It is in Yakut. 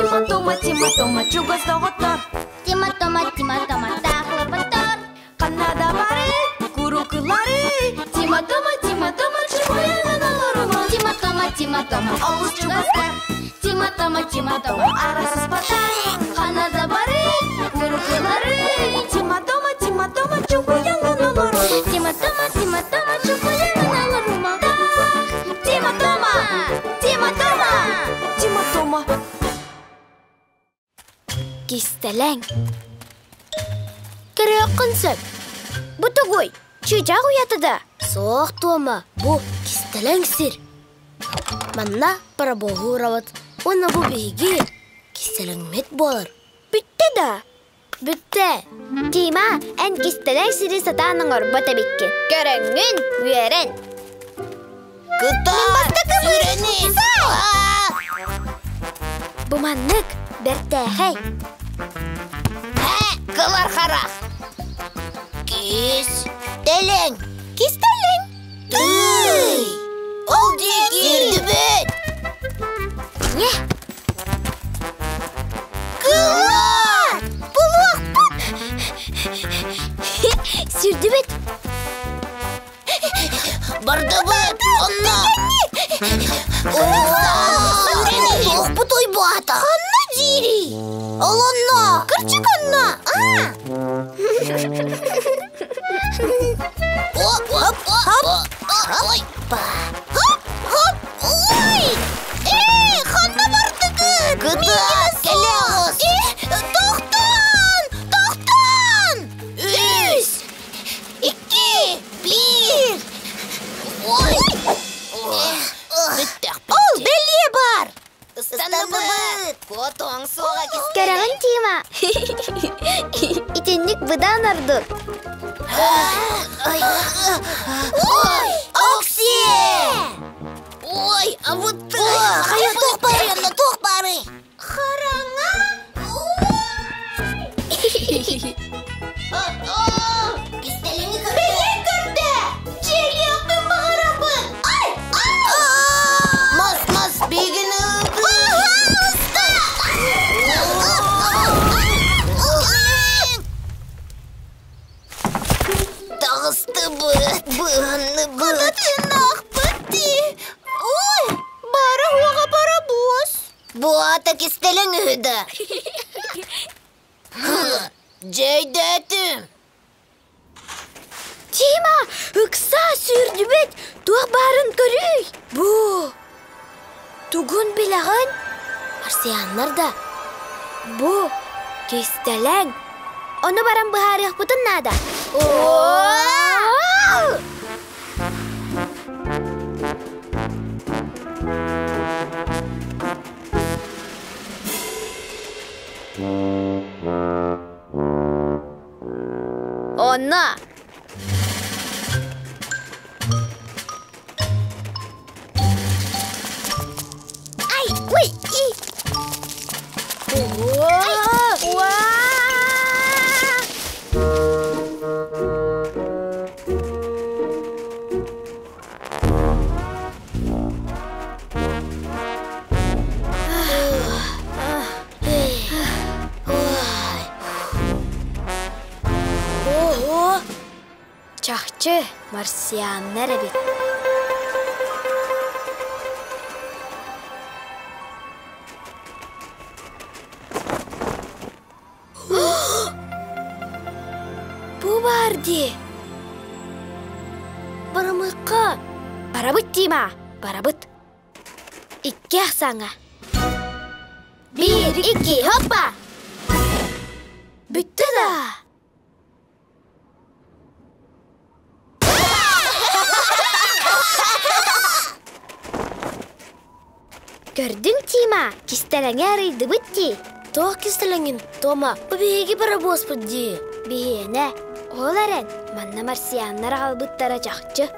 Тима Тома, Тима Тома, чугас доҕоттор. Тима Тома, Тима Тома, таахлапаттар. Ханна да бары, курукулары. Тима Тома, Тима Тома, чугуйанан олорума. Тима Тома, Тима Тома, олус чугастар. Тима Тома, Тима Тома, арасыспаттар. Ханна да бары, курукулары. Тима Тома, Тима Тома, чугуйанан олорума. Тима Тома, Тима Тома, чугуйанан олорума. Тима Тома, Тима Тома, Тима Тома. Кистэлэҥ. Көрүөххүн сөп. Бу тугуй? Чыычаах уйата да? Суох, Туома, бу кистэлэҥ сир. Манна парабоһу урабыт уонна бу биһиги кистэлэҥмит буолар. Бүттэ да? Бүттэ. Тима, эн кистэлэҥ сири сатаан оҥорбот эбиккин. Көрөҥҥүн, үөрэн. Кытаат! Сүрэни! Бу маннык бэртээхэй. Кылар харах! Кис! Телең! Кистэлэҥ! Тый! Ол диэки! Сирдибит! Не? Кылар! Булуохпут! Сирдибит! Бардыбыт! Онно! Туохпут уйбаата? Ханна диирий? Ол онно! Кырдьык онно! Оп, оп, оп, ой! Хоп, хоп, ой! Эй, ханна бардыгыт? Кытаат, кэлэҕис! Тохтон! Тохтон! Үс! Икки! Биир! Ой! Ол бэлиэ бар! Ыстанныбыт! Куотуоҥ суоҕа Кэрэҕин Тима! Итинник быдаан ордук. Ой! Окси! Ой, а вот ты! Хайа туох баарый онно, туох баарый? Хараҥа! Кистэлэҥи Бэлиэ көрдө! Дьиэлиэхпин баҕарабын! Ай! Ай! Мас, мас, биһигини Пожалуйста! Таҕыстыбыт, быһынныбыт. Хата тыыннаахпыт дии! Ой, баара уоҕа парабуос! Бу аата кистэлэҥ үһү да? Дьэйдээтим. Тима, ыксаа сүүрдүбүт! Туох баарын көрүүй! Бу тугун билэҕин? Марсианнар да бу кистэлэҥ. Ону баран быһаарыахпытын наада. Онно Ай, ой, и. Ай, Ого! Чахчы, марсианнар эбит. Бу баар дии. Барамыкка. Барабыт, Тима, барабыт. Икки ахсааҥҥа. Биир, икки, хоппа! Бүттэ да? Көрдүҥ, Тима, кистэлэҥи арыйдыбыт дии. Туох кистэлэҥин, Тома, бу биһиги паровозпут дии. Биһиэнэ, ол эрэн, манна марсианнар аҕалбыттара чахчы.